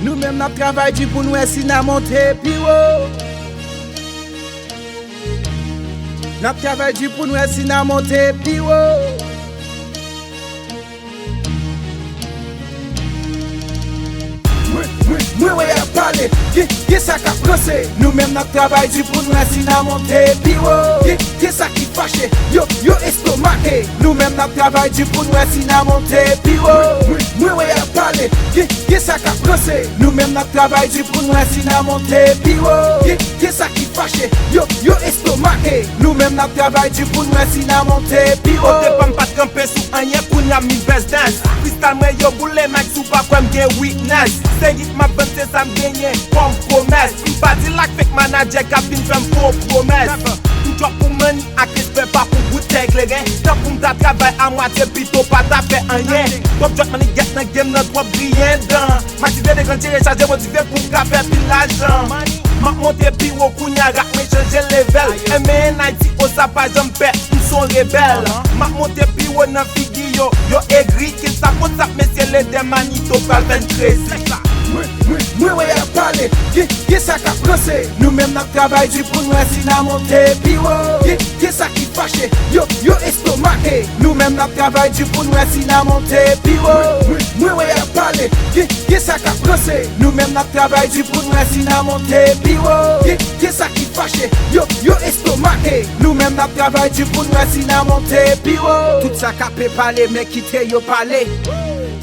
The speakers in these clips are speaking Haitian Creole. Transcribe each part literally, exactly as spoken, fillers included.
Nou menm n ap travay di pou n wè si n a monte pi wo. N ap travay di pou n wè si n a monte pi wo. Mwen, mwen, mwen wè y ap pale, gen, gen sa k ap ranse. Nou menm n ap travay di pou n wè si n a monte pi wo. Gen, gen sa ki fache, yo, yo estomake. Nou menm n ap travay di pou n wè si n a monte pi wo. Mwen, mwen wè y ap pale, gen, gen sa k ap ranse. Nou menm n ap travay di pou n wè si n a monte pi wo. Gen, gen sa ki fache, yo, yo estomake. Nou menm n ap travay di pou n wè si n a monte pi wo. Odepa m pa t kanpe sou anyen, kounye a m in business. Freestyle mwen yo boule, Mike, si w pa kwè m gen witness. Se hit m ap vann, se sa m genyen kòm pwomès. M pa di l ak fake manager k ap vin fè m fo pwomès. M drop pou money ak respè, pa pou boutèy kleren. Tankou m ta travay a mwatye, pito pa ta fè anyen. Twòp drop money get nan game nan, twòp griyen dan. M aktive deklannche, rechaje, motive pou m ka fè pil lajan. M ap monte pi wo, kounye a rap mwen chanje level. M N I T O, sa pa janm pè, m s on rebèl. M ap monte pi wo nan figi yo, yo egri. Ken sa pot sa, mesye, lede Manito pral fè n krezi. Mwen, mwen, mwen wè y ap pale, gen, gen sa k ap ranse. Nou menm n ap travay di pou n wè si n a monte pi wo. Gen, gen sa ki fache, yo, yo estomake. Nou menm n ap travay di pou n wè si n a monte pi wo. Mwen, mwen wè y ap pale, gen, gen sa k ap ranse. Nou menm n ap travay di pou n wè si n a monte pi wo. Gen, gen sa ki fache, yo, yo estomake. Nou menm n ap travay di pou n wè si n a monte pi wo. Tout sa k ap pale, men kite yo pale.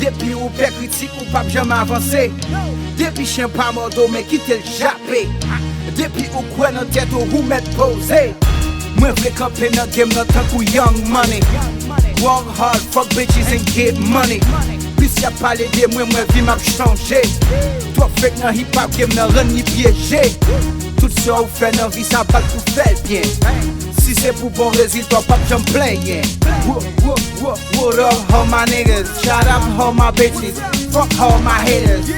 Depi ou pè kritik, ou p ap janm avanse. Depi chen pa mòde w, men kite l jape. Depi ou kwè nan tèt ou, ou mèt poze. Mwen vle kanpe nan game nan tankou Young Money. Work hard, fuck bitches and get money. Plis y ap pale de mwen, mwen vi m ap chanje. Twòp fake nan hip hop game nan rann li pyeje. Tout sa ou fè nan vi sa bat pou fè l byen. Si se pou bon rezilta, w p ap janm plenyen. Wo, wo, wo, what up, all my niggas? Shout out all my bitches. Fuck all my haters.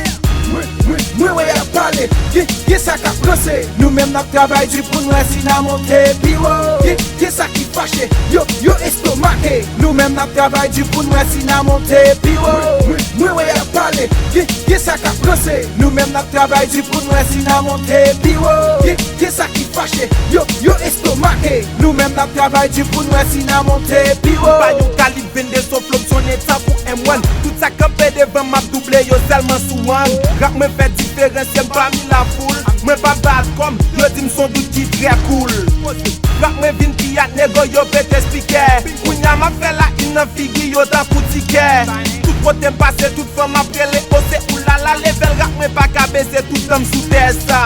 Mwen, mwen, mwen wè y ap pale, gen, gen sa k ap ranse. Nou menm n ap travay di pou n wè si n a monte pi wo. Gen, gen sa ki fache, yo, yo estomake. Nou menm n ap travay di pou n wè si n a monte pi wo. Mwen, mwen wè y ap pale, gen, gen sa k ap ranse. Nou menm n ap travay di pou n wè si n a monte pi wo. Gen, gen sa ki fache, yo, yo estomake. Nou menm n ap travay di pou n wè si n a monte pi wo. M pa yon kalib vennde, son flow m sonnen tankou M one. Tout sa k kanpe devan m ap double yo sèlman sou one. Rap mwen fè diferans, se m pami lafoul. Mwen pa bat kòm, yo di m s on dout ki trè cool. Rap mwen vin pi at nego yo pete spikè. Kounye a m ap fè la in nan figi yo tankou tikè. Tout kote m pase, tout fanm ap rele, o se oulala, level rap mwen pa ka bese, tout tan m sou tè sa.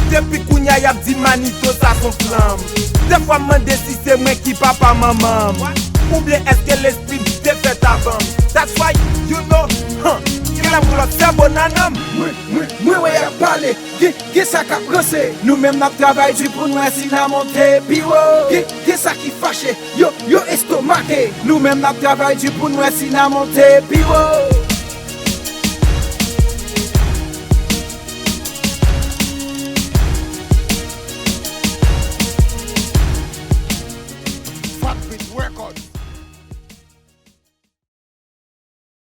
Depi kounye a y ap di Manito sa s on flanm. Dèfwa m mande si se mwen ki papa manman m. Oubyen èske lespri m te fèt avan m? That's why, you know, huh, kilè m glòt sèvo nan nanm. Mwen, mwen, mwen wè y ap pale, gen, gen sa k ap ranse. Nou menm n ap travay di pou n wè si n a monte pi wo. Gen, gen sa ki fache, yo, yo estomake. Nou menm n ap travay di pou n wè si n a monte pi wo.